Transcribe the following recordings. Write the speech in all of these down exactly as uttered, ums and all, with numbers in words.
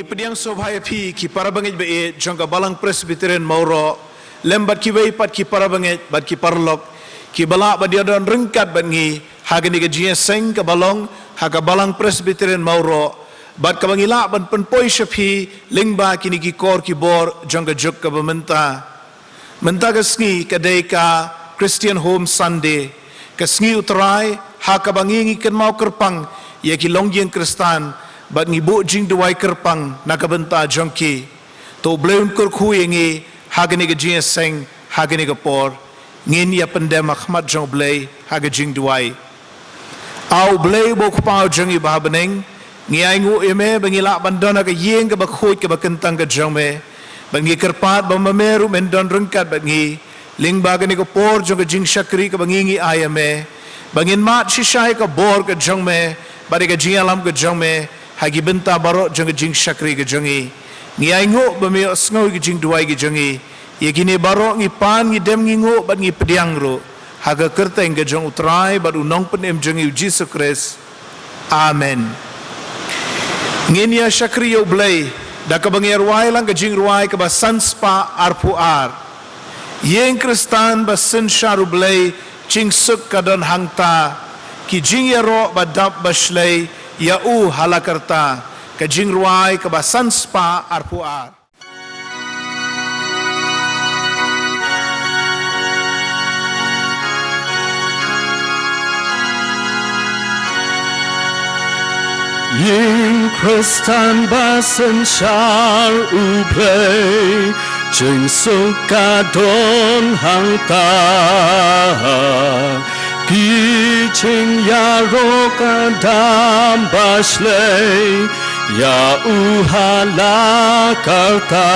Pdiang sngewbha ïa phi ki para bangeit ba ïeit jong ka Balang Presbyterian Mawroh, lem bad kiwei pat ki para bangeit bad ki paralok kiba lah ban ïadon ryngkat bad ngi ha kane ka jingïaseng kaba long ha ka Balang Presbyterian Mawroh, bad kaba ngi lah ban pynpoi sha phi lyngba kine ki kor ki bor jong ka juk kaba mynta. Mynta ka sngi ka dei ka Christian Home Sunday, ka sngi U Trai ha kaba ngi ngi kynmaw kyrpang ïa ki longïing Khristan bad ngi buh jingduwai kyrpang na ka bynta jong ki. To U Blei un kyrkhu ïa ngi ha kane ka jingïaseng, ha kane ka por. Ngin ïa pyndem ha khmat jong U Blei ha ka jingduwai. A U Blei uba U Kpa jong ngi uba ha bneng, ngi ainguh ïa me ba ngi lah ban don ha ka ïing kaba khuid kaba kyntang ka jong me. Bad ngi kyrpad ba ma me ruh men don ryngkat bad ngi lyngba kane ka por jong ka jingshakri kaba ngi ngi ai ïa me, ba ngin mad shisha ïa ka bor ka jong me bad ïa ka jingïalam ka jong me ha ki bynta baroh jong ka jingshakri ka jong ngi. Ngi ainguh ba me ïohsngew ïa ka jingduwai ka jong ngi. Ïa kine baroh ngi pan, ngi dem, ngi nguh bad ngi pdiang ruh ha ka kyrteng ka jong U Trai bad U Nongpynim jong ngi U Jisu Khrist. Amen. Ngin ïa shakri ïa U Blei da kaba ngi ïa rwai lang ka jingrwai kaba san spah arphew ar. Ïing Khristan ba synshar U Blei, jingsuk ka don hangta. Ki jingïaroh ba dap ba shlei ïa U ha la karta. Ka jingrwai kaba san spah arphew ar. Ïing Khristan ba synshar U Blei, jingsuk ka don hangta. Ki jingïaroh ka dap ba shlei ïa U ha la karta.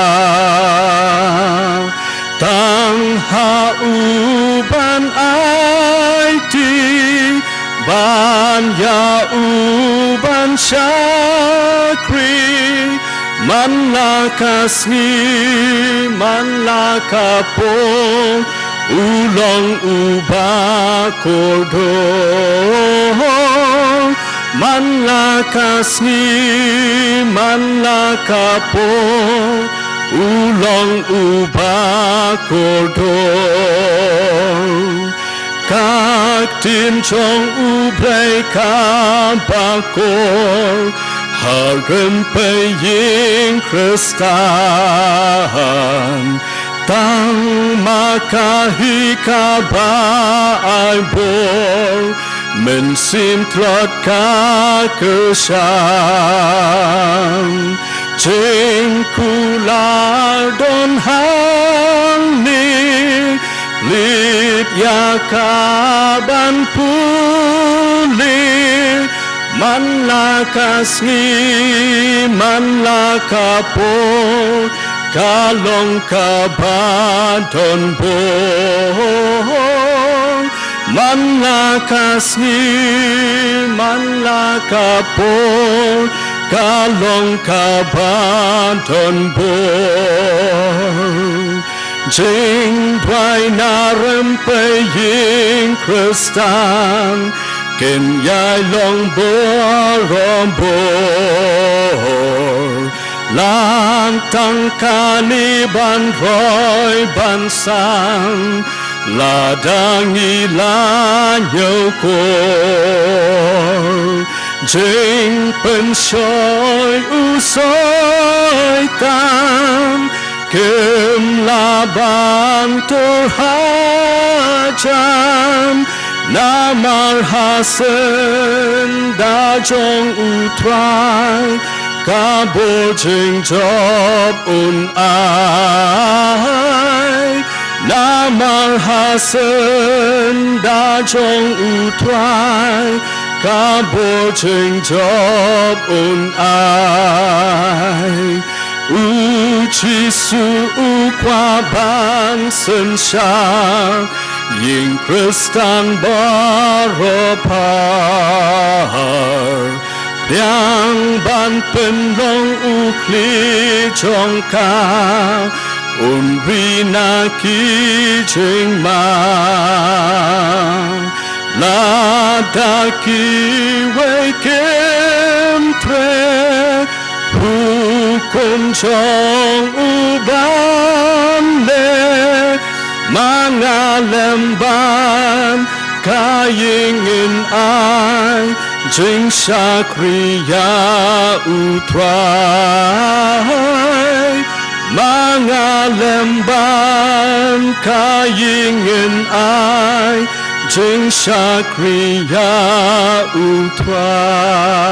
Tang ha U ban aiti, ban ïa U ban shakri, man la ka sngi, man la ka por, U long Uba kordor. Man la ka sngi, man la ka por, U long Uba kordor. Ka ktien jong U Blei kaba kor ha rympei ïing Khristan. Tang ma ka hi kaba ai bor, mynsiem tlot ka kyrshan. Jingkular don hangne, leit ïa ka ban pule. Man la ka sngi, man la ka por, ka long kaba don bor. Man la ka sngi, man la ka por, ka long kaba don bor. Jingduwai na rympei ïing Khristan, kin ïai long barabor. Lada tang kane ban roi ban san, lada ngi la ñiewkor. Jingpynshoi u Soitan, kim lah ban tur hajan, namar ha syndah jong U Trai, ka bor jingjop un ai. Namar ha syndah jong U Trai, ka bor jingjop un ai. U Jisu u kwah ban synshar ïing Khristan baroh phar. Pdiang ban pynlong u khlieh jong ka, un ri na ki jingma. Lada kiwei kim treh, phuh Kum jong u ban leh ma nga lem ban ka ïing in ai jingshakri ïa u Trai. Ma nga lem ban ka ïing in ai jingshakri ïa u Trai.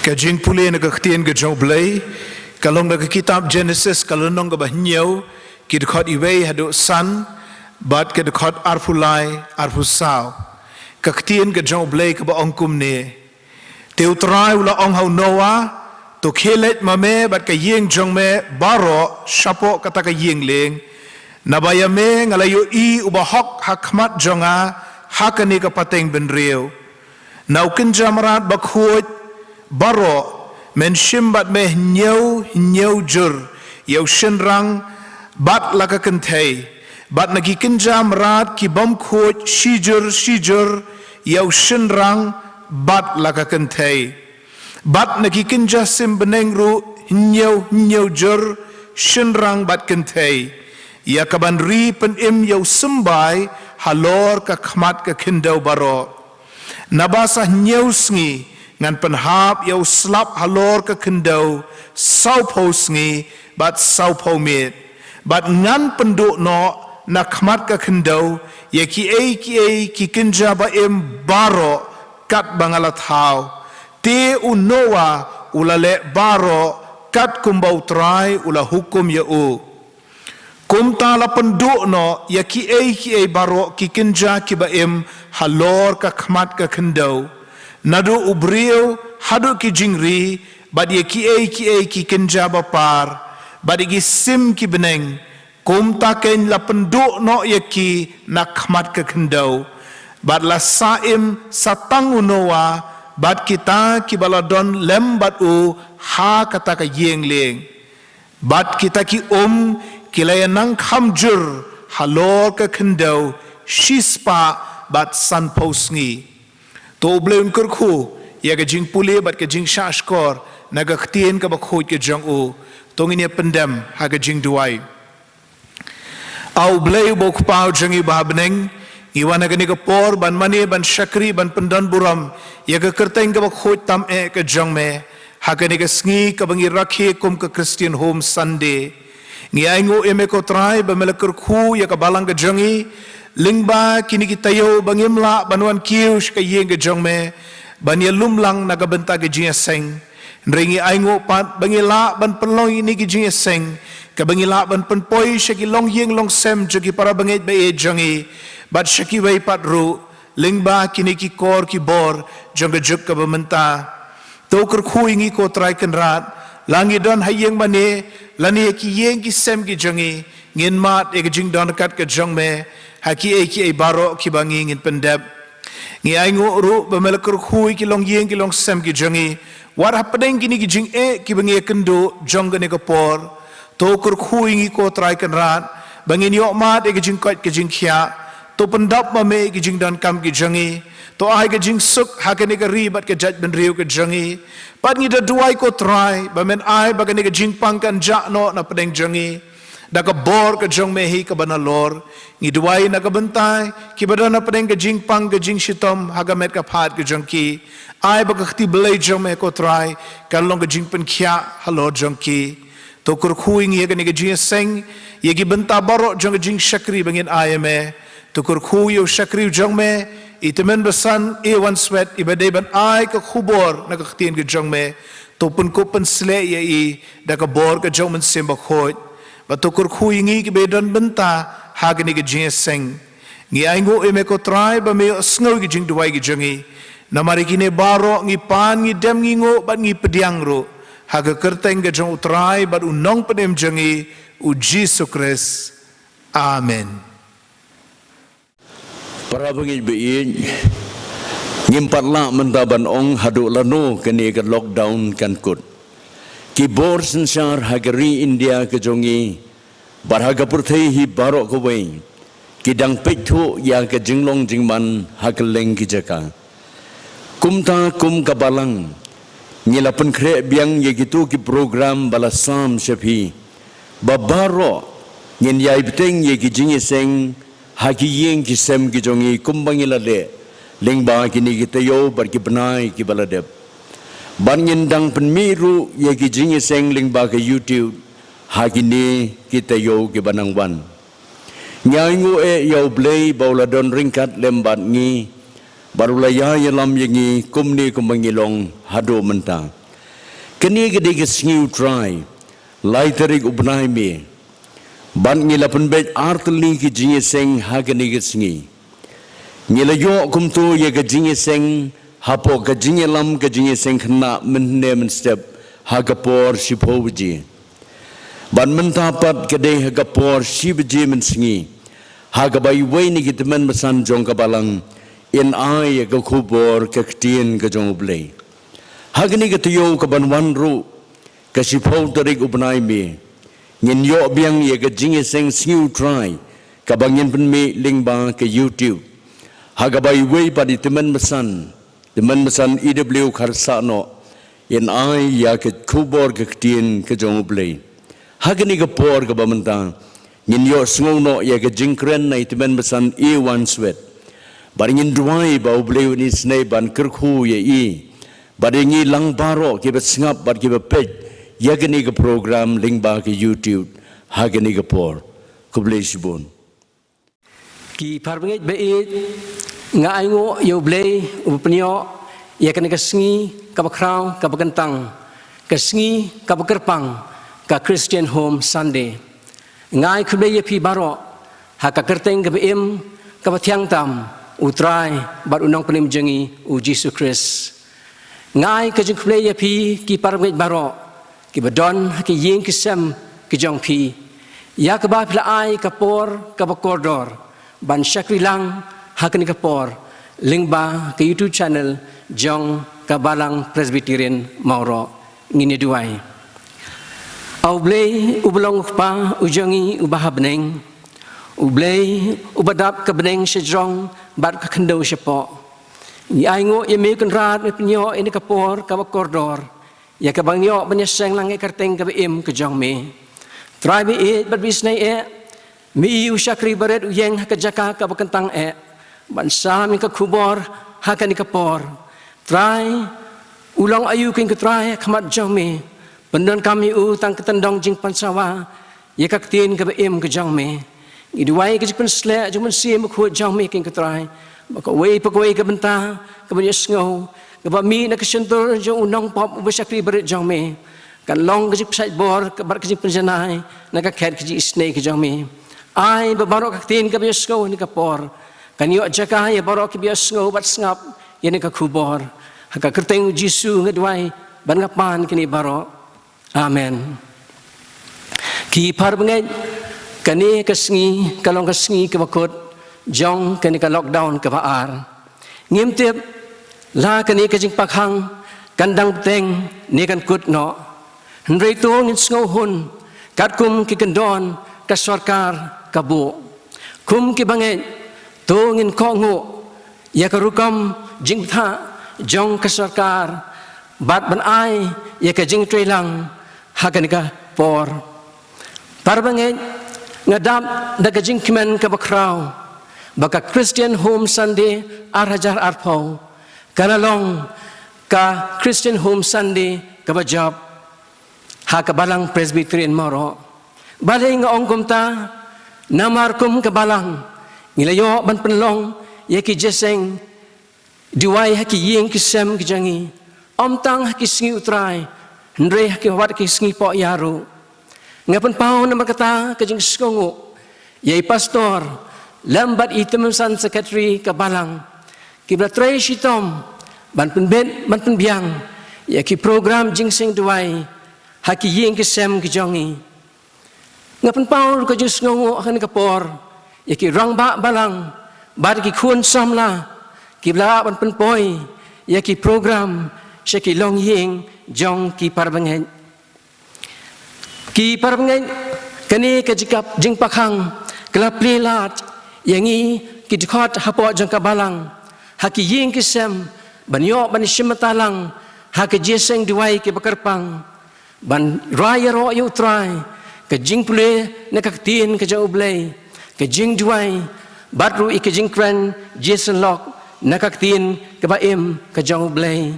Ka jingpule na ka ktien ka jong U Blei ka long na ka kitab Genesis ka lynnong kaba hynñiew, ki dkhot iwei haduh san bad ki dkhot arphew lai, arphew saw. Ka ktien ka jong U Blei kaba ong kumne: Te U Trai u la ong ha u Noah, to khie leit ma me bad ka ïing jong me baroh shapoh kata ka ïing lieng, naba ïa me nga la ïohi uba hok ha khmat jong nga ha kane ka pateng bynriew. Na u kynja mrad bakhuid baroh men shim bad me hynñiew hynñiew jur ïa u shynrang bad la ka kynthei, bad na ki kynja mrad ki bym khuid shi jur shi jur ïa u shynrang bad la ka kynthei. Bad na ki kynja sim bneng ruh hynñiew hynñiew jur shynrang bad kynthei, ïa kaban ri pynim ïa u symbai halor ka khmat ka khyndew baroh. Naba sa hynñiew sngi ngan pynhap ïa u slap halor ka khyndew sawphew sngi bad sawphew miet. Bad ngan pynduh noh na khmat ka khyndew ïa kiei kiei ki kynja ba im baroh katba nga la thaw. Te u Noah u la leh baroh katkumba U Trai u la hukum ïa u. Kumta la pynduh noh ïa kiei kiei baroh ki kynja kiba im halor ka khmat ka khyndew, naduh u briew haduh ki jingri, bad ïa kiei kiei ki kynja ba par, bad ïa ki sim ki bneng. Kumta keiñ la pynduh noh ïa ki na khmat ka khyndew. Bad la sa im sa tang u Noah bad kita kiba la don lem bad u ha kata ka ïing lieng. Bad kita ki um ki la ïa nang kham jur halor ka khyndew shispah bad sanphew sngi. To U Blei un kyrkhu ïa ka jingpule bad ka jingshahshkor na ka ktien kaba khuid ka jong u. To ngin ïa pyndem ha ka jingduwai. A U Blei uba U Kpa jong ngi uba ha bneng, ngi wan ha kane ka por ban mane, ban shakri, ban pyndon burom ïa ka kyrteng kaba khuid tam eh ka jong me ha kane ka sngi kaba ngi rakhe kum ka Christian Home Sunday. Ngi ainguh ïa me ko Trai ba me la kyrkhu ïa ka balang ka jong ngi lyngba kine ki taïew ba ngim lah ban wan kiew sha ka ïing ka jong me ban ïalum lang na ka bynta ka jingïaseng. Hynrei ngi ainguh pat ba ngi lah ban pynlong ïa kine ki jingïaseng kaba ngi lah ban pynpoi sha ki longïing longsem jong ki para bangeit ba ïeit jong ngi bad sha kiwei pat ruh lyngba kine ki kor ki bor jong ka juk kaba mynta. To kyrkhu ïa ngi ko Trai Kynrad, la ngi don ha ïing mane lane ha ki ïing ki sem ki jong ngi, ngin mad ïa ka jingdon kat ka jong me ha kiei kiei baroh kiba ngi ngin pyndep. Ngi ainguh ruh ba me la kyrkhu ïa ki longïing ki longsem ki jong ngi wat hapdeng kine ki jingeh kiba ngi ïakynduh jong kane ka por. To kyrkhu ïa ngi ko Trai Kynrad ba ngin ïoh mad ïa ka jingkoit ka jingkhiah. To pyndap ma me ïa ka jingdonkam ka jong ngi. To ai ka jingsuk ha kane ka ri bad ka jaitbynriew ka jong ngi. Bad ngi da duwai ko Trai ba men ai ba kane ka jingpang kan jah noh na pdeng jong ngi da ka bor ka jong me hi kaba nalor. Ngi duwai na ka bynta kiba don na pdeng ka jingpang ka jingshitom ha ka met ka phad ka jong ki. Ai ba ka kti Blei jong me ko Trai kan long ka jingpynkhiah halor jong ki. To kyrkhu ïa ngi ha kane ka jingïaseng ïa ki bynta baroh jong ka jingshakri ba ngin ai ïa me. To kyrkhu ïa u shakri u jong me i Tymmen Basan Ewan Swet iba dei ban ai ka khubor na ka ktien ka jong me. To pynkup pynsleh ïa i da ka bor ka jong u Mynsiem Bakhuid. Bad to kyrkhu ïa ngi kiba ïadon bynta ha kane ka jingïaseng. Ngi ainguh ïa me ko Trai ba me ïohsngew ïa ki jingduwai ki jong ngi. Namar ïa kine baroh ngi pan, ngi dem, ngi nguh bad ngi pdiang ruh ha ka kyrteng ka jong u Trai bad u Nongpynim jong ngi u Jisu Khrist. Amen. Para bangeit ba ïeit, ngim pat lah mynta ban ong haduh lano kane ka lockdown kan kut. Ki bor synshar ha ka ri India ka jong ngi bad ha ka pyrthei hi baroh kawei ki dang peit thuh ïa ka jinglong jingman ha kylleng ki jaka. Kumta kum ka balang, ngi la pynkhreh biang ïa kito ki program ba la sam sha phi, ba baroh ngin ïai bteng ïa ki jingïaseng ha ki ïing ki sem ki jong ngi kumba ngi la leh lyngba kine ki taïew bad ki bnai kiba la dep. Bad ngin dang pynmih ruh ïa ki jingïaseng lyngba ka YouTube ha kine ki taïew kiba nang wan. Ngi ainguh eh ïa U Blei ba u la don ryngkat lem bad ngi, bad u la ïa ïalam ïa ngi kumne kumba ngi long haduh mynta. Kane ka dei ka sngi U Trai, lai tarik u bnai May. Bad ngi la pynbeit ar tylli ki jingïaseng ha kane ka sngi. Ngi la ïoh kumto ïa ka jingïaseng hapoh ka jingïalam ka jingïaseng khynnah mynhynne mynstep ha ka por shiphew baje. Bad mynta pat ka dei ha ka por shi baje mynsngi, ha kaba iwei na ki tymmen basan jong ka balang in ai ïa ka khubor ka ktien ka jong U Blei. Ha kane ka taïew kaban wan ruh, ka shiphew tarik u bnai May, ngin ïoh biang ïa ka jingïaseng sngi U Trai kaba ngin pynmih lyngba ka YouTube, ha kaba iwei pat i tymmen basan, tymmen basan E W Kharsahnoh, in ai ïa ka khubor ka ktien ka jong U Blei. Ha kane ka por kaba mynta, ngin ïohsngew noh ïa ka jingkren na i tymmen basan A Wanswet. Bad ngin duwai ba U Blei un isynei ban kyrkhu ïa i bad ïa ngi lang baroh kiba sngap bad kiba peit ïa kane ka program lyngba ka YouTube ha kane ka por. Khublei shibun. Ki parabangeit ba ïeit, nga ainguh ïa U Blei uba pynïoh ïa kane ka sngi kaba khraw kaba kyntang, ka sngi kaba kyrpang, ka Christian Home Sunday. Nga ai khublei ïa phi baroh ha ka kyrteng kaba im kaba thiang tam U Trai bad U Nongpynim jong ngi U Jisu Khrist. Nga ai ka jingkhublei ïa phi ki parabangeit baroh kiba don ha ki ïing ki sem ki jong phi, ïa kaba phi la ai ka por kaba kordor ban shakri lang ha kane ka por lyngba ka YouTube channel jong ka Balang Presbyterian Mawroh. Ngin ïa duwai. A U Blei uba long U Kpa u jong ngi uba ha bneng, U Blei uba dap ka bneng shajrong bad ka khyndew shapoh, ngi ainguh ïa me Kynrad me pynïoh ïa kane ka por kaba kordor ïa kaba ngi ïoh ban ïaseng lang ïa ka kyrteng kaba im ka jong me. Trai ba ïeit bad ba isynei eh, me i u shakri barit u ïeng ha ka jaka kaba kyntang eh ban sam ïa ka khubor ha kane ka por. Trai, u long aïu keiñ ko Trai ha khmat jong me? Pyndonkam ïa u tang ka tyndong jingpynsawa ïa ka ktien kaba im ka jong me. Ngi duwai ka jingpynsleh jong u Mynsiem Bakhuid jong me keiñ ko Trai, ba kawei pa kawei ka bynta kaba ïohsngew, kaba mih na ka shyntur jong u nongpop uba shakri barit jong me, kan long ka jingpynshait bor bad ka jingpynjanai na ka khet ka jingisynei ka jong me. Ai ba baroh ka ktien kaba ïohsngew ha kane ka por kan ïoh jaka ïa baroh kiba ïohsngew bad sngap ïa kane ka khubor. Ha ka kyrteng U Jisu nga duwai bad nga pan kine baroh. Amen. Ki parabangeit, kane ka sngi ka long ka sngi kaba kut jong kane ka lockdown kaba ar. Ngim tip la kane ka jingpakhang kan dang bteng ne kan kut noh. Hynrei to ngin sngewhun katkum ki kyndon ka sorkar ka buh. Kum ki bangeit, to ngin kohnguh ïa ka rukom jingbthah jong ka sorkar bad ban ai ïa ka jingtrei lang ha kane ka por. Parabangeit, nga dap da ka jingkmen kaba khraw ba ka Christian Home Sunday ar hajar arphew ka la long ka Christian Home Sunday kaba jop ha ka Balang Presbyterian Mawroh. Balei nga ong kumta? Namar kum ka balang ngi la ïoh ban pynlong ïa ki jingïaseng duwai ha ki ïing ki sem ki jong ngi, ym tang ha ki sngi U Trai, hynrei ha ki wat ki sngi poh ïa ruh. Nga pynpaw namar kata ka jingsngewnguh ïa i pastor lem bad i tymmen basan secretary ka balang, kiba la trei shitom ban pynbit ban pynbiang ïa ki program jingïaseng duwai ha ki ïing ki sem ki jong ngi. Nga pynpaw ruh ka jingsngewnguh ha kane ka por ïa ki rangbah balang bad ki khun samla kiba la lah ban pynpoi ïa ki program sha ki longïing jong ki parabangeit. Ki parabangeit, kane ka jingkap jingpakhang ka la plie lad ïa ngi ki dkhot hapoh jong ka balang ha ki ïing ki sem, ban ïoh ban shim bynta lang ha ka jingïaseng duwai kiba kyrpang, ban rai ïaroh ïa U Trai, ka jingpule na ka ktien ka jong U Blei, ka jingduwai, bad ruh ïa ka jingkren jingïaseng lok na ka ktien kaba im ka jong U Blei.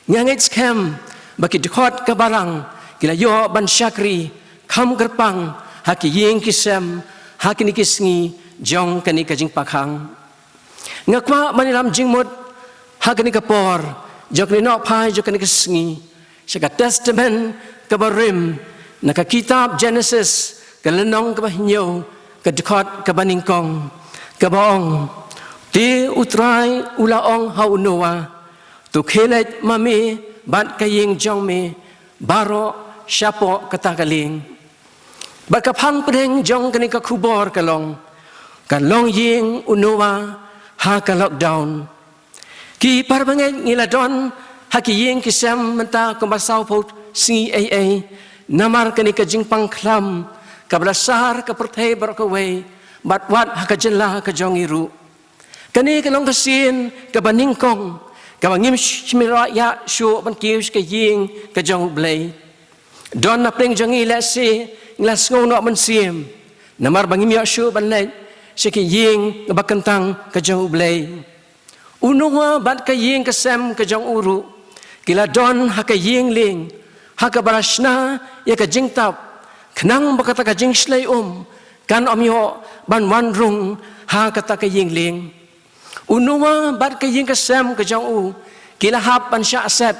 Nga ngeit skhem ba ki dkhot ka balang ki la ïoh ban shakri kham kyrpang ha ki ïing ki sem ha kine ki sngi jong kane ka jingpakkhang. Nga kwah ban ïalam jingmut ha kane ka por jong kane ka nohphai jong kane ka sngi sha ka Testament kaba rim na ka kitab Genesis, ka lynnong kaba hynñiew, ka dkhot kaba nyngkong, kaba ong: Te U Trai u la ong ha u Noah, to khie leit ma me bad ka ïing jong me baroh shapoh kata ka lieng. Bad ka phang pdeng jong kane ka khubor ka long, ka longïing u Noah ha ka lockdown. Ki parabangeit, ngi la don ha ki ïing ki sem mynta kumba sawphew sngi eiei, namar kane ka jingpang khlam kaba la sar ka pyrthei baroh kawei, bad wat ha ka jylla ka jong ngi ruh. Kane ka long ka sien kaba nyngkong kaba ngim shym la ïoh shuh ban kiew sha ka ïing ka jong U Blei. Don na pdeng jong ngi lehse ngi la sngew noh mynsiem namar ba ngim ïoh shuh ban leit sha ka ïing kaba kyntang ka jong U Blei. U Noah bad ka ïing ka sem ka jong u ruh ki la don ha ka ïing lieng ha kaba la shna ïa ka jingtap, khnang ba kata ka jingshlei um kan ym ïoh ban wan rung ha kata ka ïing lieng. U Noah bad ka ïing ka sem ka jong u ki la hap ban shah set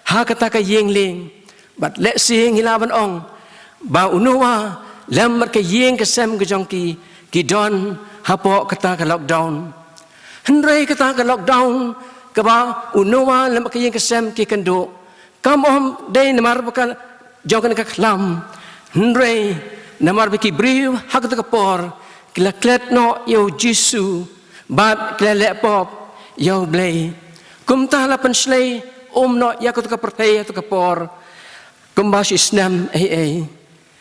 ha kata ka ïing lieng. Bad lehse ngi lah ban ong ba u Noah lem bad ka ïing ka sem ka jong ki, ki don hapoh kata ka lockdown. Hynrei kata ka lockdown kaba u Noah lem bad ka ïing ka sem ki kynduh, kam ym dei namar ba ka jong kane ka khlam, hynrei namar ba ki briew ha kata ka por ki la klet noh ïa U Jisu bad ki la leh pop ïa U Blei. Kumta la pynshlei um noh ïa kata ka pyrthei ha kata ka por kumba shi snem eiei.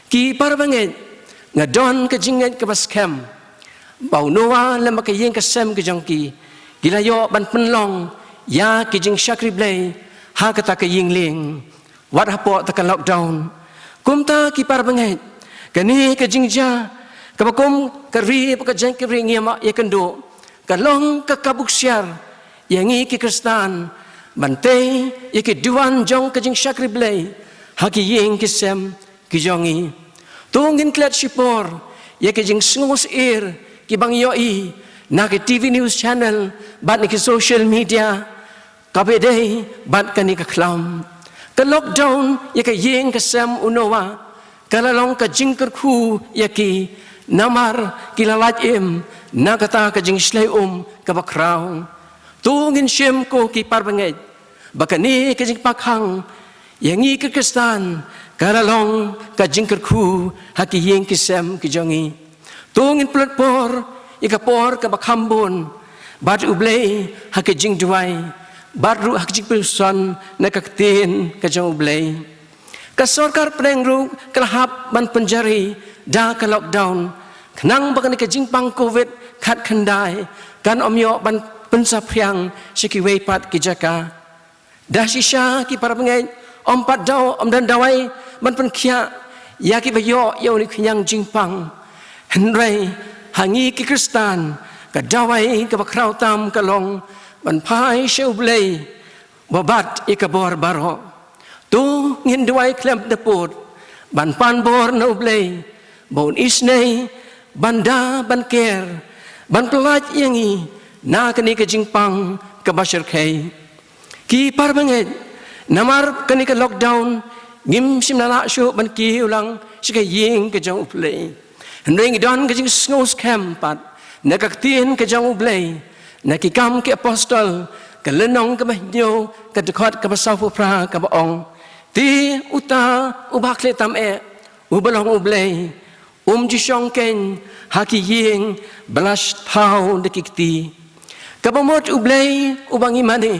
Ki parabangeit, nga don ka jingngeit kaba skhem ba u Noah lem bad ka ïing ka sem ka jong ki, ki la ïoh ban pynlong ïa ki jingshakri Blei ha kata ka ïing lieng, wat hapoh kata ka lockdown. Kumta ki parabangeit, kane ka jingjia kaba kum ka ri bad ka jait ka ri ngi ïa kynduh, ka long ka kaba ksiar ïa ngi ki Khristan ban tei ïa ki duwan jong ka jingshakri Blei ha ki ïing ki sem ki jong ngi. To ngin klet shipor ïa ki jingsngewsyier kiba ngi ïohi na ki TV news channel bad na ki social media, kaba ïadei bad kane ka khlam. Ka lockdown ïa ka ïing ka sem u Noah ka la long ka jingkyrkhu ïa ki, namar ki la lait im na kata ka jingshlei um kaba khraw. To ngin shim ko ki parabangeit ba kane ka jingpakkhang ïa ngi ki Khristan ka la long ka jingkyrkhu ha ki ïing ki sem ki jong ngi. To ngin pynlut por ïa ka por kaba kham bun bad U Blei ha ka jingduwai bad ruh ha ka jingpynshong na ka ktien ka jong U Blei. Ka sorkar pdeng ruh ka la hap ban pynjari da ka lockdown, khnang ba kane ka jingpang Covid khatkhyndai kan ym ïoh ban pynsaphriang sha kiwei pat ki jaka. Da shisha ki parabangeit, ym pat daw, ym don dawai ban pynkhiah ïa kiba ïoh ïa une u khñiang jingpang. Hynrei ha ngi ki Khristan, ka dawai kaba khraw tam ka long ban phai sha U Blei ba bat ïa ka bor baroh. To ngin duwai khlem da pud, ban pan bor na U Blei ba un isynei ban da ban ker, ban pyllait ïa ngi na kane ka jingpang kaba shyrkhei. Ki parabangeit, namar kane ka lockdown ngim shym la lah shuh ban kiew lang sha ka ïing ka jong U Blei. Hynrei ngi don ka jingsngewskhem pat na ka ktien ka jong U Blei, na Ki Kam ki Apostol, ka lynnong kaba hynñiew, ka dkhot kaba sawphew phra kaba ong: Te uta uba khlieh tam eh, uba long U Blei, um ju shong keiñ ha ki ïing ba la thaw da ki kti. Kaba mut U Blei uba ngi mane,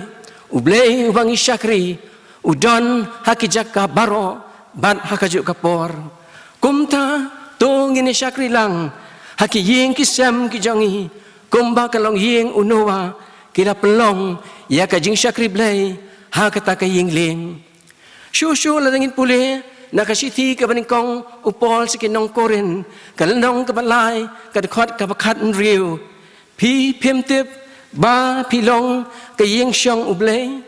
U Blei uba ngi shakri, u don ha ki jaka baroh bad ha kajuh ka por. Kumta to ngin ïa shakri lang Ha ki ïing ki sem ki jong ngi, kumba ka longïing u Noah, ki la pynlong ïa ka jingshakri Blei ha kata ka ïing lieng. Shuh shuh lada ngin pule na ka shithi kaba nyngkong u Paul sha ki nong Korinth, ka lynnong kaba lai, ka dkhot kaba khathynriew: Phi phim tip ba phi long ka ïing shong U Blei,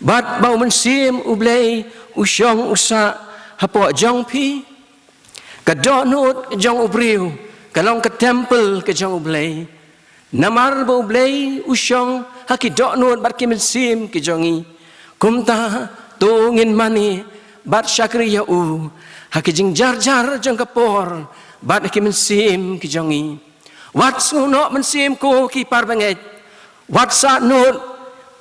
bad ba U Mynsiem U Blei u shong u sah hapoh jong phi? Ka dohnud jong u briew ka long ka templ ka jong U Blei. Namar ba U Blei u shong ha ki dohnud bad ki mynsiem ki jong ngi. Kumta to ngin mane bad shakri ïa u ha ki jingjarjar jong ka por bad ha ki mynsiem ki jong ngi. Wat sngew noh mynsiem ko ki parabangeit. Wat sah nud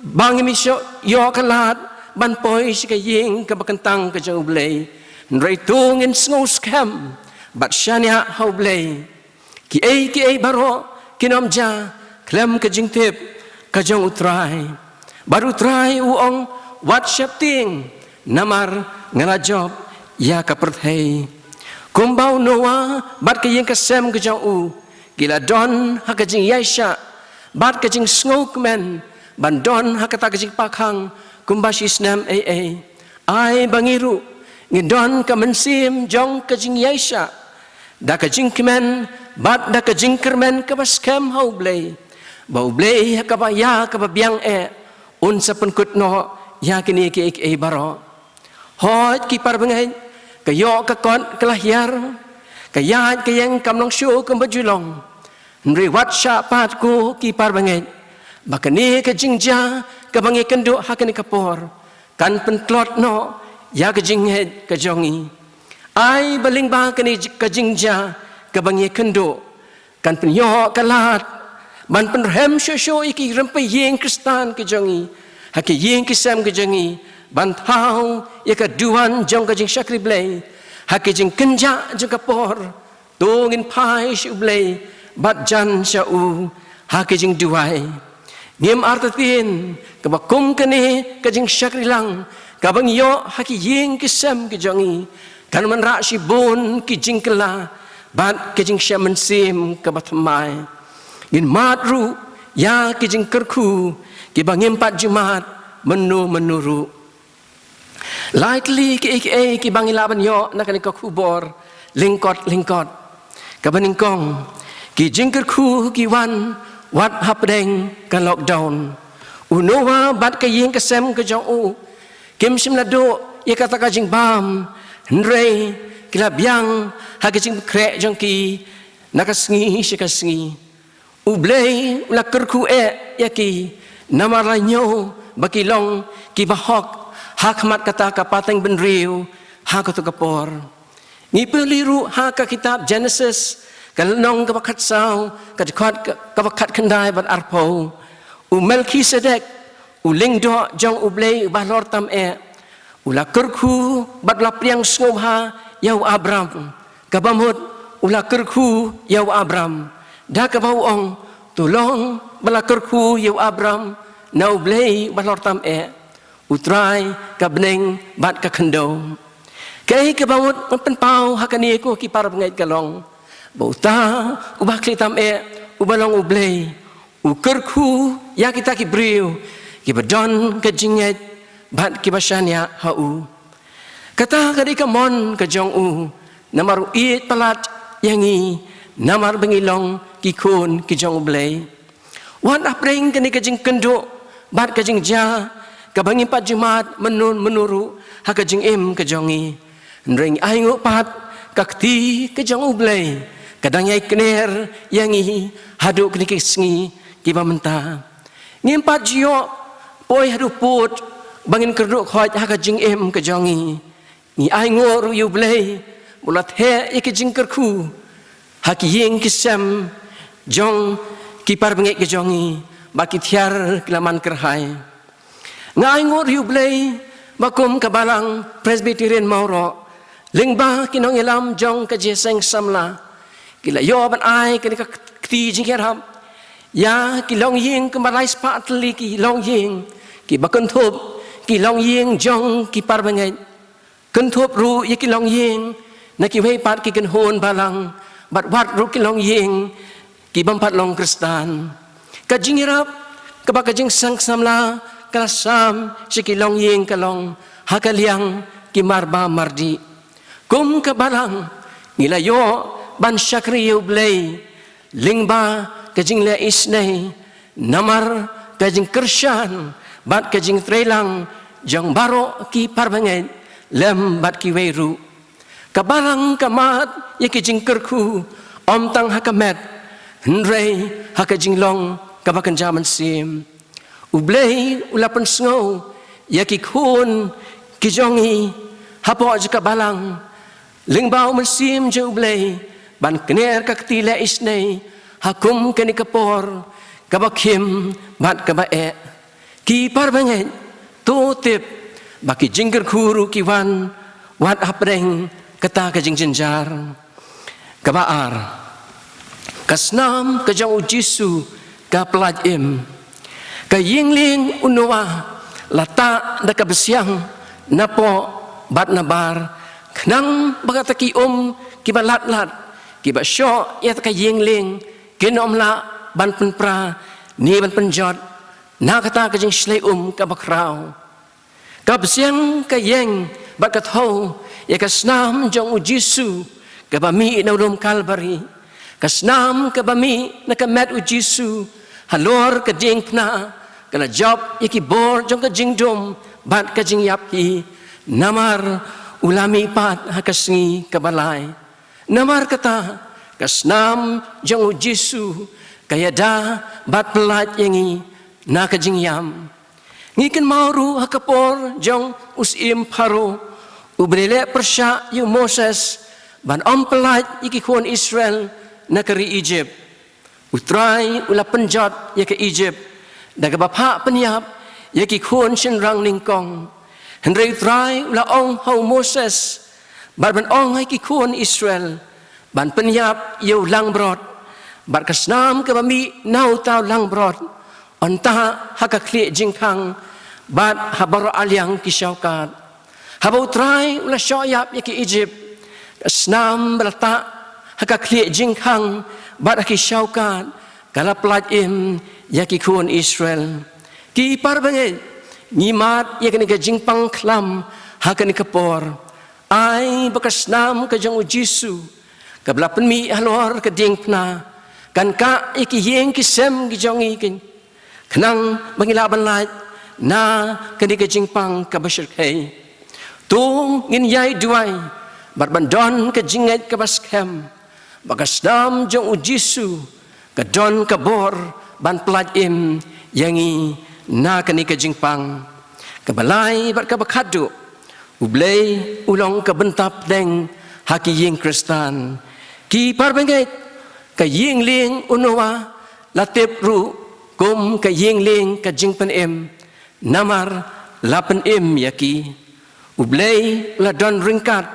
ba ngim ïoh ka lad ban poi sha ka ïing kaba kyntang ka jong U Blei. Hynrei to ngin sngew skhem bad shaniah ha U Blei. Kiei kiei baroh kin ym jia khlem ka jingtip ka jong U Trai. Bad U Trai u ong, wat sheptieng, namar nga la jop ïa ka pyrthei. Kumba u Noah bad ka ïing ka sem ka jong u ki la don ha ka jingïaishah bad ka jingsngewkmen ban don ha kata ka jingpakhang kumba shi snem ei ei, ai ba ngi ruh ngin don ka mynsiem jong ka jingïaishah, da ka jingkmen bad da ka jingkyrmen kaba skhem ha U Blei, ba U Blei ha kaba ïa kaba biang eh un sa pynkut noh ïa kine kiei kiei baroh. Hooid ki parabangeit, ka ïoh ka kot ka la hiar, ka ïaid ka ïeng kam long shuh kumba ju long. Hynrei wat shah pat ko ki parabangeit ba kane ka jingjia kaba ngi kynduh ha kane ka por kan pyntlot noh ïa ka jingngeit ka jong ngi. Ai ba lyngba kane ka jingjia kaba ngi kynduh kan pynïoh ka lad ban pynrhem shuh shuh ïa ki rympei ïing Khristan ki jong ngi, ha ki ïing ki sem ki jong ngi, ban thaw ïa ka duwan jong ka jingshakri Blei ha ki jingkynjah jong ka por. To ngin phai sha U Blei bad jan sha u ha ki jingduwai. Ngim artatien kaba kum kane ka jingshakri lang kaba ngi ïoh ha ki ïing ki sem ki jong ngi kan wanrah shibun ki jingkylla bad ki jingshem mynsiem kaba thymmai. Ngin mad ruh ïa ki jingkyrkhu kiba ngim pat ju mad mynno mynno ruh. Lai tylli kiei kiei kiba ngi lah ban ïoh na kane ka khubor lyngkot lyngkot. Kaba nyngkong, ki jingkyrkhu ki wan wat hapdeng ka lockdown. U Noah bad ka ïing ka sem ka jong u kim shym la duh ïa kata ka jingbam, hynrei ki la biang ha ka jingpynkhreh jong ki na ka sngi sha ka sngi. U Blei u la kyrkhu eh ïa ki namar la ñiew ba ki long kiba hok ha khmat kata ka pateng bynriew ha kato ka por. Ngi pule ruh ha ka kitab Jenesis, ka lynnong kaba khatsaw, ka dkhot ka, kaba khatkhyndai bad arphew. U Melkisedek, u lyngdoh jong U Blei uba halor tam eh, u la kyrkhu bad u la pdiang sngewbha ïa u Abram. Kaba mut u la kyrkhu ïa u Abram da kaba u ong, to long ba la kyrkhu ïa u Abram na U Blei uba halor tam eh, U Trai ka bneng bad ka khyndew. Kaei kaba mut ngan pynpaw ha kane ko ki parabangeit ka long ba uta uba khlieh tam eh, uba long U Blei, u kyrkhu ïa kita ki briew kiba don ka jingngeit bad kiba shaniah ha u. Kata ka dei ka mon ka jong u, namar u ïeit palat ïa ngi, namar ba ngi long ki khun ki jong U Blei. Wat hapdeng kane ka jingkynduh bad ka jingjia kaba ngim pat ju mad mynno mynno ruh ha ka jingim ka jong ngi. Hynrei ngi ainguh pat ka kti ka jong U Blei ka dang ïai kner ïa ngi haduh kine ki sngi kiba mynta. Ngim pat ju ïoh poi haduh pud ba ngin kyrduh khoit ha ka jingim ka jong ngi. Ngi ainguh ruh ïa U Blei ba u la theh ïa ki jingkyrkhu ha ki ïing ki sem jong ki parabangeit ki jong ngi, ba ki thiar ki la man kyrhai. Nga ainguh ruh ïa U Blei ba kum ka Balang Presbyterian Mawroh, lyngba ki nongïalam jong ka jingïaseng samla, ki la ïoh ban ai kane ka kti jingïarap ïa ki longïing kumba lai spah tylli ki longïing kiba kynthup ki longïing jong ki parabangeit. Kynthup ruh ïa ki longïing na kiwei pat ki kynhun balang bad wat ruh ki longïing ki bym pat long Khristan. Ka jingïarap kaba ka Jingseng Samla ka la sam sha ki longïing ka long ha ka liang ki marba mardih. Kum ka Balang ngi la ïoh ban shakri ïa U Blei lyngba ka jingleh isynei, namar ka jingkyrshan bad ka jingtreilang jong baroh ki parabangeit lem bad kiwei ruh. Ka Balang ka mad ïa ki jingkyrkhu ym tang ha ka met, hynrei ha ka jinglong kaba kynja mynsiem. U Blei u la pynsngew ïa ki khun ki jong ngi hapoh jong ka Balang lyngba U Mynsiem jong U Blei ban kner ka kti leh isynei ha kum kane ka por kaba khim bad kaba eh. Ki parabangeit, to tip ba ki jingkyrkhu ruh ki wan wat hapdeng kata ka jingjynjar. Kaba ar, ka snam ka jong U Jisu ka pyllait im. Ka ïing lieng u Noah la tah da ka bsiang napoh bad nabar, khnang ba kata ki um kiba lat lat kiba shoh ïa ka ïing lieng kin ym lah ban pynpra ne ban pynjot na kata ka jingshlei um kaba khraw. Ka bsiang ka ïeng bad ka thew ïa ka snam jong U Jisu kaba mih na u lum Kalbari. Ka snam kaba mih na ka met U Jisu halor ka diengphna ka la jop ïa ki bor jong ka jingdum bad ka jingïap hi, namar u la mihpat ha ka sngi kaba lai. Namar kata ka snam jong U Jisu ka ïada bad pyllait ïa ngi na ka jingïam. Ngi kynmaw ruh ha ka por jong u syiem Pharaoh, u ba leh pyrshah ïa u Moses ban ym pyllait ïa ki khun Israel na ka ri Ijipt. U Trai u la pynjot ïa ka Ijipt da kaba phah pynïap ïa ki khun shynrang nyngkong. Hynrei U Trai u la ong ha u Moses bad ban ong ha ki khun Israel ban pynïap ïa u langbrot, bad ka snam kaba mih na uta u langbrot yn tah ha ka khlieh jingkhang bad ha baroh aliang ki shawkat. Haba U Trai u la shoh ïap ïa ki Ijipt, ka snam ba la tah ha ka khlieh jingkhang bad ha ki shawkat ka la pyllait im ïa ki khun Israel. Ki parabangeit, ngi mad ïa kane ka jingpang khlam ha kane ka por. Ai ba ka snam ka jong U Jisu kaba la pynmih halor ka diengphna kan kah ïa ki ïing ki sem ki jong ngi, khnang ba ngin lah ban lait na kane ka jingpang kaba shyrkhei. To ngin ïai duwai bad ban don ka jingngeit kaba skhem ba ka snam jong U Jisu ka don ka bor ban pyllait im ïa ngi na kane ka jingpang. Kaba lai bad kaba khatduh, U Blei u long ka bynta pdeng ha ki ïing Khristan. Ki parabangeit, ka ïing lieng u Noah la tip ruh kum ka ïing lieng ka jingpynim, namar la pynim ïa ki. U Blei u la don ryngkat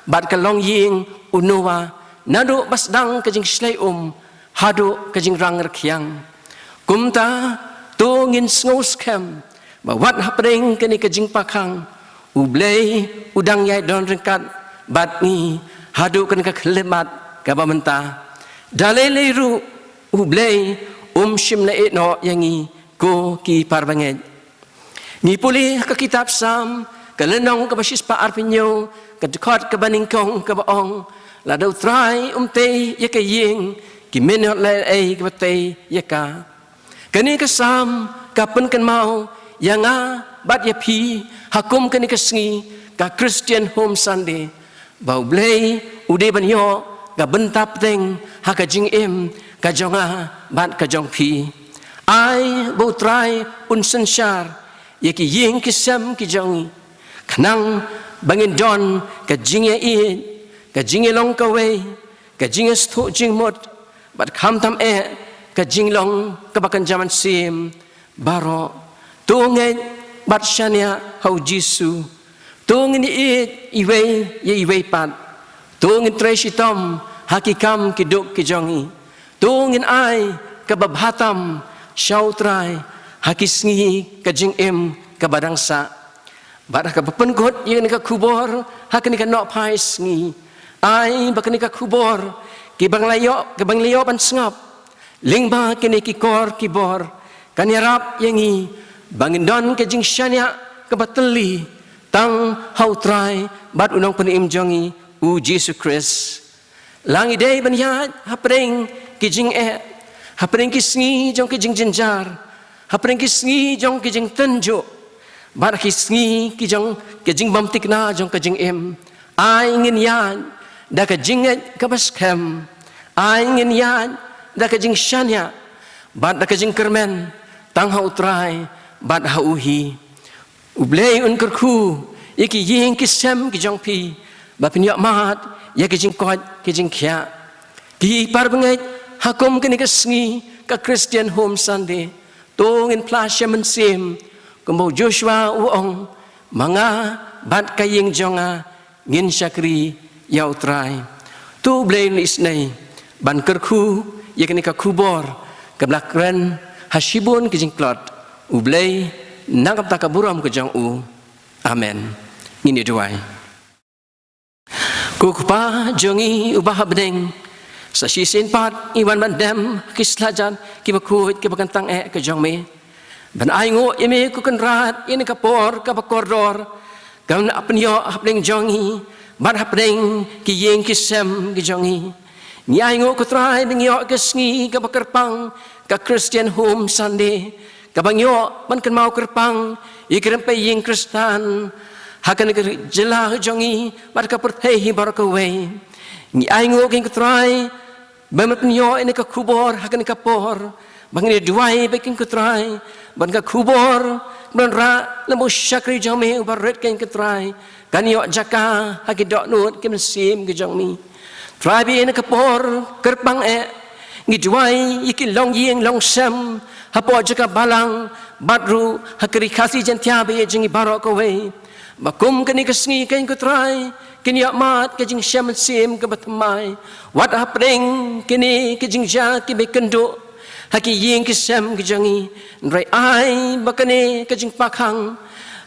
bad ka longïing u Noah naduh ba sdang ka jingshlei um haduh ka jingrang rkhiang. Kumta, to ngin sngew skhem ba wat hapdeng kane ka jingpakhang, U Blei u dang ïai don ryngkat bad ngi haduh kane ka khyllipmat kaba mynta. Da lei lei ruh, U Blei um shym la ïehnoh ïa ngi, ko ki parabangeit. Ngi pule ha ka kitab Salm, ka lynnong kaba shispah arphew hynñiew, ka dkhot kaba nyngkong kaba ong, lada U Trai um tei ïa ka ïing, ki mynjur lei lei kiba tei ïa ka. Kane ka Salm ka pynkynmaw ïa nga bad ïa phi ha kum kane ka sngi ka Christian Home Sunday, ba U Blei u dei ban ïoh ka bynta pdeng ha ka jingim ka jong nga bad ka jong phi. Ai ba U Trai un synshar ïa ki ïing ki sem ki jong ngi, khnang ba ngin don ka jingïaieit, ka jingïalong kawei, ka jingïasngewthuh jingmut, bad khamtam eh ka jinglong kaba kynja mynsiem baroh. To ngeit bad shaniah ha U Jisu. To ngin ïeit iwei ïa iwei pat. To ngin trei shitom ha ki kam ki duk ki jong ngi. To ngin ai kaba bha tam sha U Trai ha ki sngi ka jingim kaba dang sah. Bad ha kaba pynkut ïa kane ka khubor ha kane ka nohphai sngi, Ai ba kane ka khubor, ki ba ngi la ïoh, ki ba ngi la ïoh ban sngap lyngba kine ki kor ki bor, kan ïarap ïa ngi ba ngin don ka jingshaniah kaba tylli tang ha U Trai bad U Nongpynim jong ngi, U Jisu Khrist. La ngi dei ban ïaid hapdeng ki jingeh, hapdeng ki sngi jong ki jingjynjar, hapdeng ki sngi jong ki jingtynjuh, bad ki sngi ki jong ki jingbymthikna jong ka jingim, ai ngin ïaid da ka jingngeit kaba skhem, ai ngin ïaid da ka jingshaniah bad da ka jingkyrmen tang ha U Trai bad ha U hi. U Blei un kyrkhu ïa ki ïing ki sem ki jong phi, ba phin ïoh mad ïa ki jingkoit ki jingkhiah. Ki para bangeit, ha kum kane ka sngi ka Christian Home Sunday, to ngin phla sha mynsiem kumba u Joshua u ong, ma nga bad ka ïing jong nga ngin shakri ïa U Trai. To U Blei un isynei ban kyrkhu ïa kane ka khubor kaba la kren ha shibun ki jingtlot. U Blei, na ka bynta ka burom ka jong U. Amen. Ngin ïa duwai. Ko Kpa jong ngi uba ha bneng, sa shisien pat ngi wan ban dem ha ki sla jait kiba khuid kiba kyntang eh ka jong me. Ban ainguh ïa me ko Kynrad ïa kane ka por kaba kordor, kaba me la pynïoh hapdeng jong ngi bad hapdeng ki ïing ki sem ki jong ngi. Ngi ainguh ko Trai ba ngi ïoh ka sngi kaba kyrpang, ka Christian Home Sunday, kaba ngi ïoh ban kynmaw kyrpang ïa ki rympei ïing Khristan ha kane ka jylla jong ngi bad ka pyrthei hi baroh kawei. Ngi ainguh ko Trai ba me pynïoh ïa kane ka khubor ha kane ka por, ba ngin ïa duwai bad ko Trai, ban ka khubor ban rah lem u shakri jong me uba rit ko Trai, kan ïoh jaka ha ki dohnud ki mynsiem ki jong me. Trai, ba ïa kane ka por kyrpang eh, ngi duwai ïa ki longïing longsem hapoh jaka balang bad ruh ha ka Ri Khasi Jaiñtia ba ïeit jong ngi baroh kawei, ba kum kane ka sngi ko Trai, kin ïoh mad ka jingshem mynsiem kaba thymmai. Wat hapdeng kine ki jingjia kiba kynduh ha ki ïing ki sem ki jong ngi, hynrei ai ba kane ka jingpakhang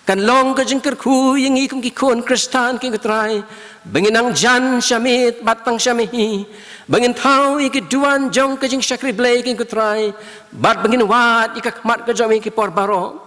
kan long ka jingkyrkhu ïa ngi kum ki khun Khristan ko Trai, ba ngin nang jan sha miet bad tang sha mihi, ba ngin thaw ïa ki duwan jong ka jingshakri Blei ko Trai, bad ba ngin wad ïa ka khmat ka jong me ki por baroh.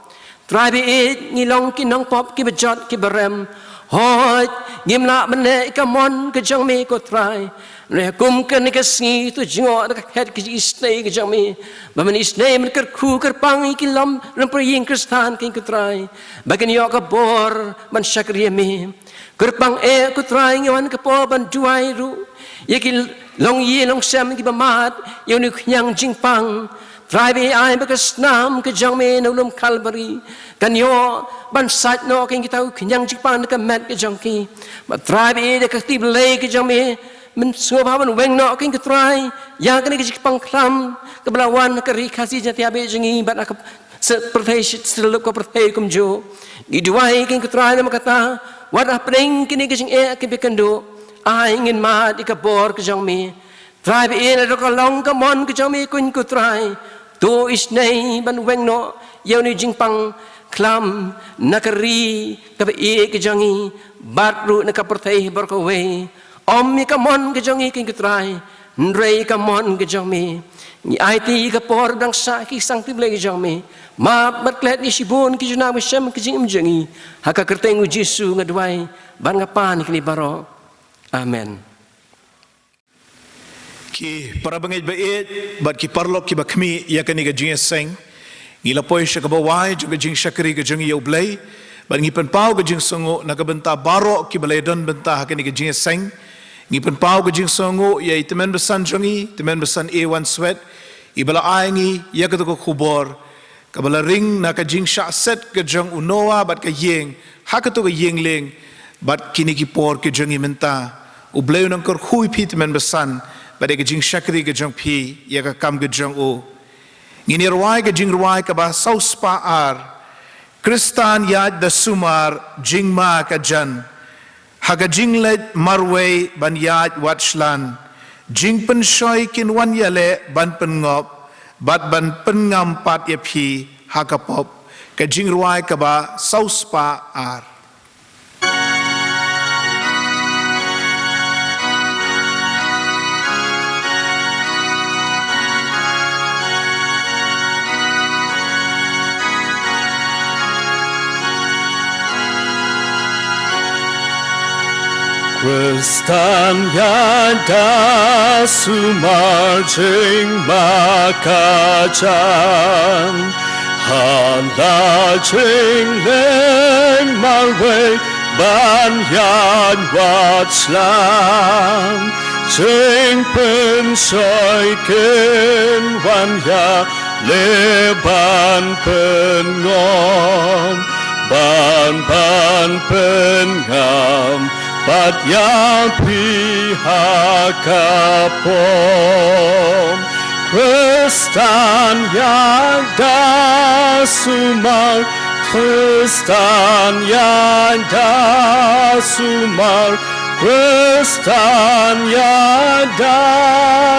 Trai ba ïeit, ngi long ki nongpop kiba jot kiba rem. Hooid, ngim lah ban leh ïa ka mon ka jong me ko Trai. Hynrei ha kum kane ka sngi to jngoh da ka khet ka jingisynei ka jong me, ba men isynei men kyrkhu kyrpang ïa ki longrympei ïing Khristan ko Trai, ba kin ïoh ka bor ban shakri ïa me. Kyrpang eh ko Trai, ngi wan ha kane ka por ban duwai ruh ïa ki longïing longsem kiba mad ïa une u khñiang jingpang. Trai ba ïeit, ai ba ka snam ka jong me na u lum Kalbari kan ïoh ban sait noh ko kita u khñiang jingpang na ka met ka jong ki. Bad Trai ba ïeit, da ka kti Blei ka jong me, men sngewbha ban weng noh ko Trai ïa kane ka jingpang khlam kaba la wan ha ka Ri Khasi Jaiñtia ba ïeit jong ngi bad ha ka pyrthei shi-, shi tyllup ka pyrthei kumjuh. Ngi duwai ko Trai namar kata, wat hapdeng kine ki jingeh kiba kynduh, ai ngin mad ïa ka bor ka jong me. Trai ba ïeit, lada ka long ka mon ka jong me ko Trai, to isynei ban weng noh ïa une u jingpang khlam na ka ri kaba ïeit ka jong ngi bad ruh na ka pyrthei baroh kawei. Ym ïa ka mon ka jong ngi ko Trai, hynrei ïa ka mon ka jong me. Ngi aiti ïa ka por ba dang sah ha ki sangti Blei ka jong me. Map bad klet ïa shibun ki jingïashem ka jingim jong ngi. Ha ka kyrteng u Jisu nga duwai bad nga pan ïa kine baroh. Amen. Ki para bangeit ba ïeit bad ki paralok kiba khmih, ïa kane ka jingïaseng ngi la poi sha kaba wai jong ka jingshakri ka jong ngi ïa U Blei. Bad ngi pynpaw ka jingsngewnguh na ka bynta baroh kiba la ïadon bynta ha kane ka jingïaseng. Ngi pynpaw ka jingsngewnguh ïa i tymmen basan jong ngi, tymmen basan Ewan Swet, iba la ai ngi ïa kato ka khubor kaba la ring na ka jingshah set ka jong u Noah bad ka ïing ha kato ka ïing lieng, bad kine ki por ki jong ngi mynta. U Blei un nang kyrkhu ïa phi tymmen basan bad ïa ka jingshakri ka jong phi ïa ka kam ka jong u. Ngin ïa rwai ka jingrwai kaba saw spah ar. Khristan ïaid da sumar, jingma ka jan. Ha ka jingleit marwei ban ïaid wat shlan, jingpynshoi kin wan ïaleh ban pynngop, bad ban pynngam pat ïa phi ha ka pop. Ka jingrwai kaba saw spah ar. Khristan ïada sumar jingmakajan, ha la jingleh marwei ban ïaid wad shlur, jingpynshoi kin wan ïa leh ban pynngop, ban, ban pynngam bad ïa phi ha ka pop. Khristan ïada sumar, Khristan ïada sumar, Khristan ïada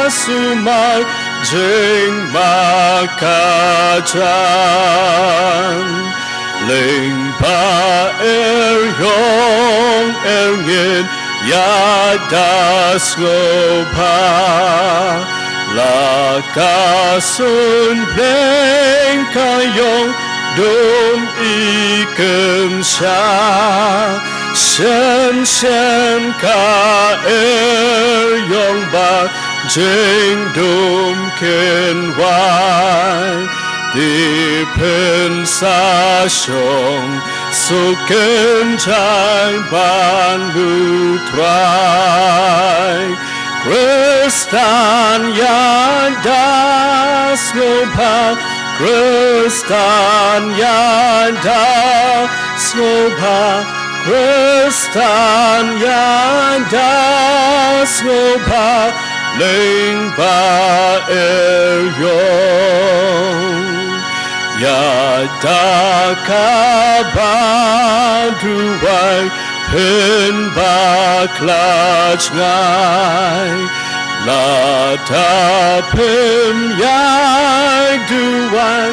sumar jingmakajan. Lyngba er ïong er ngin ïada sngewbha, la ka suiñ bneng ka ïong dum i kynsha, shen shen ka er ïong ba jingdum kin wai. Te phin sa shong suk kynjai bad U Trai. Khristan ïada sngewbha, Khristan ïada sngewbha, Khristan ïada sngewbha lyngba er ïong. Ïada kaba duwai phin bakla jngai, lada phim ïai duwai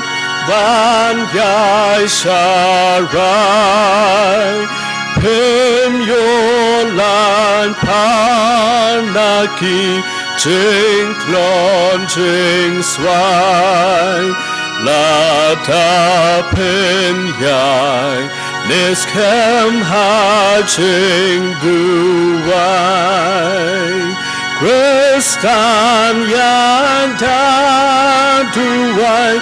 ban ïai sharai, phim ïoh laiñ phar na ki jingtlot jingswai, lada phim ïai ne skhem ha jingduwai. Khristan ïada duwai,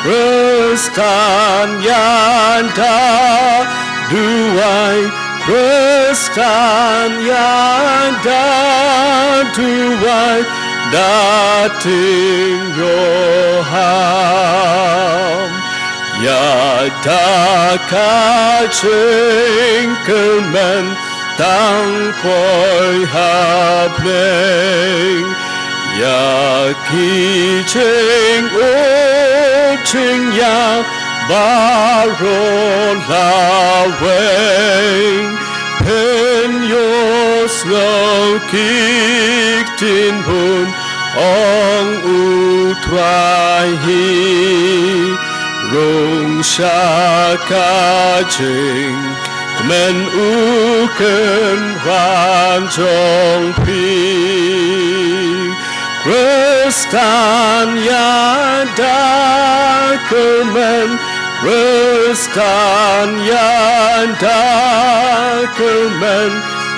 Khristan ïada duwai, Khristan ïada duwai, da tieng ïoh ham. Ïada ka jingkyrmen tang poi ha bneng, ïa ki jingud jingïap baroh la weng. Phin ïohsngew ki ktien bun, ong U Trai hi, rung sha ka jingkmen U Kynrad jong phi. Khristan ïada kyrmen, Khristan ïada kyrmen,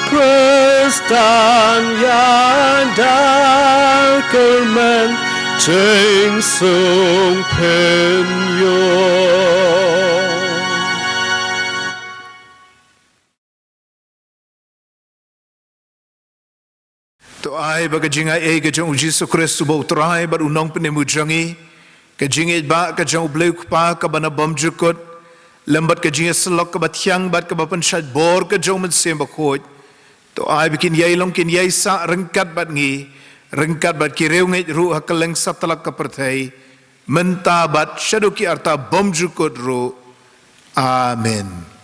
Khristan ïada kyrmen, jingsuk phin ïoh. To ai ba ka jingaiei ka jong U Jisu Khrist uba U Trai bad U Nongpynim U jong ngi, ka jingïeit ba ka jong U Blei U Kpa kaba na bymjukut, lem bad ka jingïasyllok kaba thiang bad kaba pynshait bor ka jong U Mynsiem Bakhuid, to ai ba kin ïai long kin ïai sah ryngkat bad ngi, ryngkat bad ki riewngeit ruh ha kylleng satlak ka pyrthei, mynta bad shaduh ki arta bymjukut ruh. Amen.